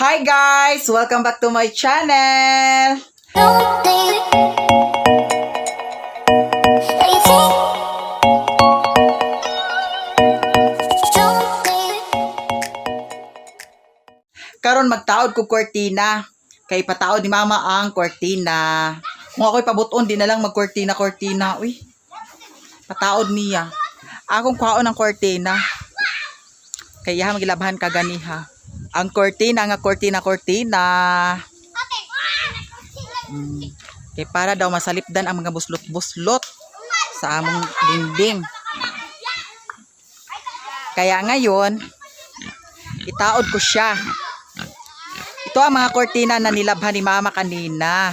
Hi guys! Welcome back to my channel! Don't think that you think. Don't think. Karon magtaod ko kortina. Kay pataod ni mama ang kortina. Kung ako'y pabuton, di na lang magkortina kortina. Uy. Pataod niya. Akong kwaon ang kortina. Kay yaha magilabhan ka ganiha. Ang kortina nga kortina kortina. Kay para daw masalipdan ang mga buslot-buslot sa among dingding. Kaya ngayon, itaod ko siya. Ito ang mga kortina na nilabhan ni mama kanina.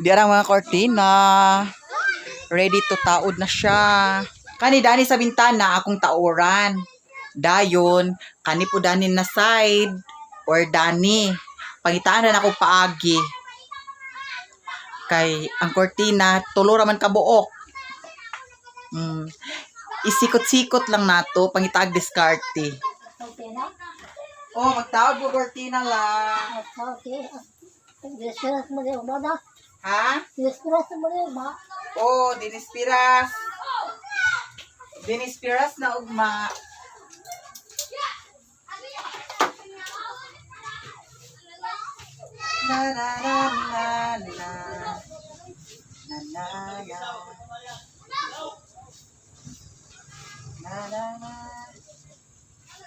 Di ang mga kortina. Ready to taod na siya. Kani dani sa bintana akong taoran. Dayon, kani po dani na side or dani. Pangitaan na ako paagi. Kay ang kortina tulo ra man kabuok. Isikot-sikot lang nato pangitaag diskarte. Okay na? Oh, magtaod ko kortina lang. Okay. Dispiras mo rin ba na? Ha? Dispiras mo rin ba? Oh, dinispiras. Dinispiras na ugma. Na na na na na. Na na na. Na na na.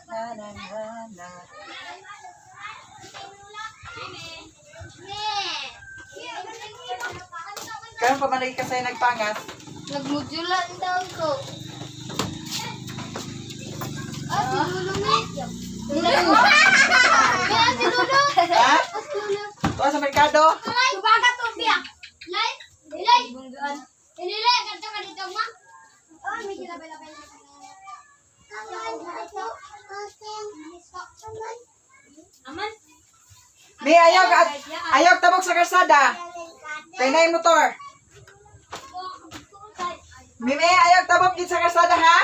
Na na na na. Karon pa man lagi ka sa'yo nagpangas? Nagmudulan daw ko. Ah, si Lolo ni. Lolo. Ah, si Lolo. Ha? Ah, si Lolo. Tuwa sa merkado? Subaga to biya. Lay, lay. Lay, ganto ka dito ma. Oh, may kilabay-labay. Aman. May ayaw ka ayaw tabok sa kalsada. Kay na yung motor. Mime, ayaw tabok gid sa kalsada ha.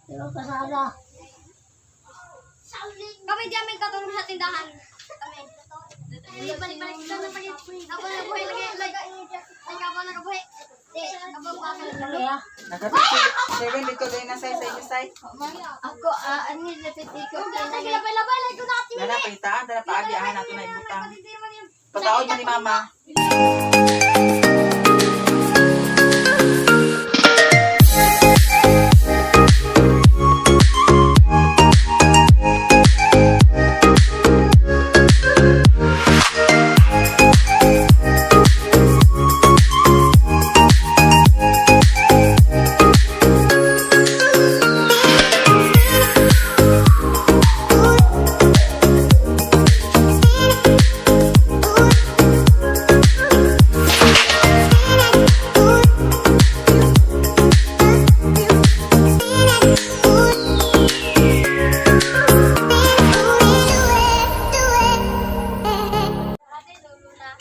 Pero kasada. Kami di amin katulong sa tindahan. Kami. Balik-balik lang na palit. Ako na buhay lagi. Ay, ako na buhay. Ako pa Kaya, Nagapit si Seven dito din na say sa inyo say. Ako, ano yung lapit ko? Labay-labay, lagi ko natin. Dala pangitaan, dala paagi ah nato na ibutang. Pataod man ni mama.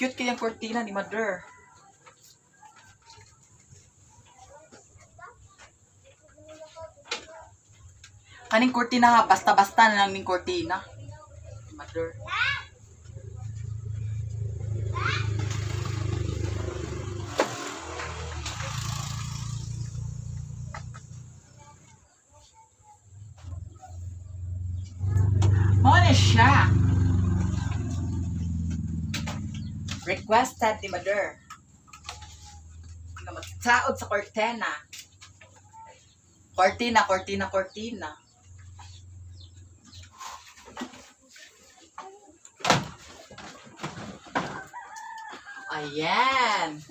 Cute kayang kortina ni mother. Kaning kortina ha, basta-basta na lang ning kortina. Ni Mother. Mao na siya. Requested ni Mother. Nga magtaod sa kortena. Cortina, cortina, cortina. Ayan.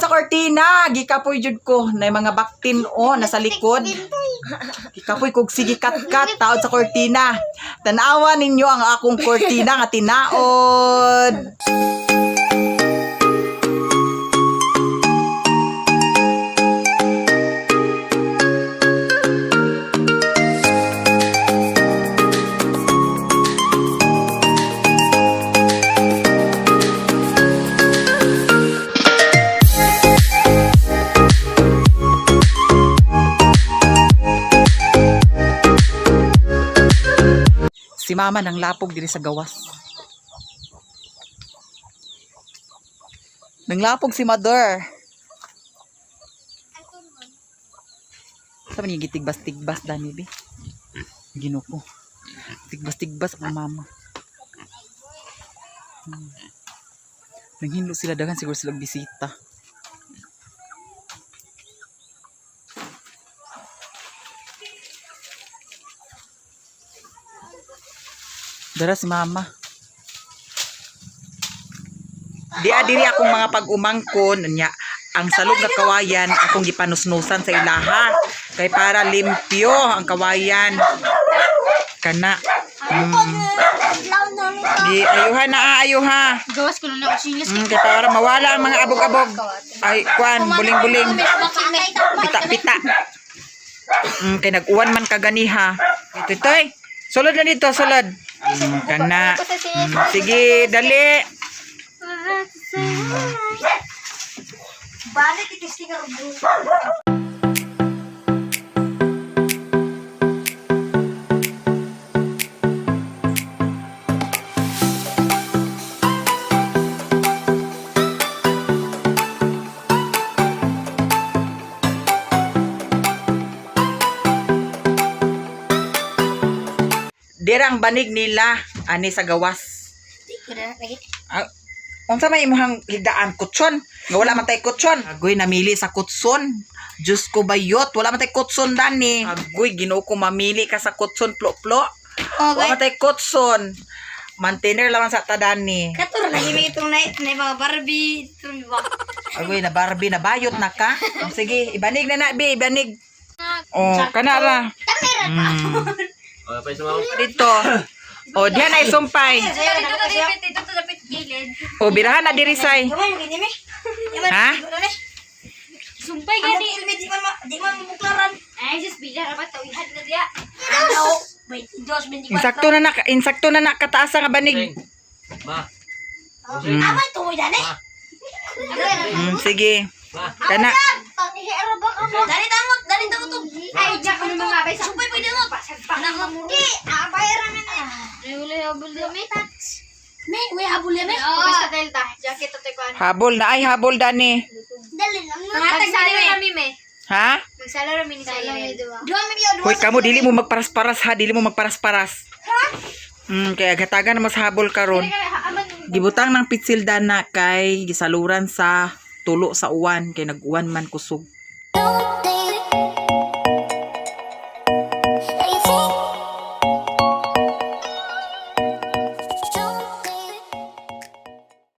sa kortina, gikapoy jud ko na mga baktin o nasa likod. Gikapoy kog sige kat-kat taod sa kortina. Tanawa ninyo ang akong kortina nga tinaod. Si mama nang lapog diri sa gawas. Nanglapog si mother. Sa man yung gitigbas-tigbas dani bi. Ginoo. Tigbas-tigbas ang mama. Nanghinlo sila daghan siguro sila bisita. Dara si mama. Di adiri akong mga pag-umangkon nya ang salog nga kawayan akong gipanusnusan sa ilaha kay para limpyo ang kawayan kana. Di ayuha na ah, ayuha. Gawas ko na na ako silas. Kay para mawala ang mga abog-abog. Ay kuan, buling-buling. Pita-pita. Kay nag-uwan man kaganiha. Ito toy. Sulod na dito, sulod. Kana. Sige, dali. Balik itisting ka rubo. Dirang banig nila ani sa gawas. Ah, unsa may imong higdaan kutson? Nga wala man tay kutson. Agoy namili sa kutson. Diyos ko bayot, wala man tay kutson dani. Agoy Ginoo ko mamili ka sa kutson plo-plo. Wala man tay kutson. Maintainer lang sa tadani. Katur na imi itong na na mga Barbie, itong ba. Agoy na Barbie na bayot na ka. Oh, sige, ibanig na na bi, ibanig. Oh, kana ra. Oh, pa sumama. Dito. Oh, diyan ay sumpay. Dito to dapit, dito to dapit gilid. Oh, birahan na diri say. Ha? Sumpay gani. Di man di man muklaran. Ay sis bila rapat tawihan na diya. Ano? 22, 24. Insakto na na kataas nga banig. Ma. Amay tumoy dani. Sige. Ma. Kana. Pangihero ba ka mo? Dali tangot, dali tangot to. Ay, jak ano mga bay. Sumpay pwede mo. Ki, abay ra na. Ay, wala habol dami. Me, wala habol dami. Basta delta, jacket to kuan. Habol na ay habol dani. Dali lang. Magsalo rami me. Ha? Magsalo rami ni Sayo. Duha me biyo, Hoy kamo dili mo magparas-paras ha, dili mo magparas-paras. Kaya gatagan na mas habol karon. Gibutang ng pitsil dana kay gisaluran sa tulo sa uwan kay nag-uwan man kusog. Don't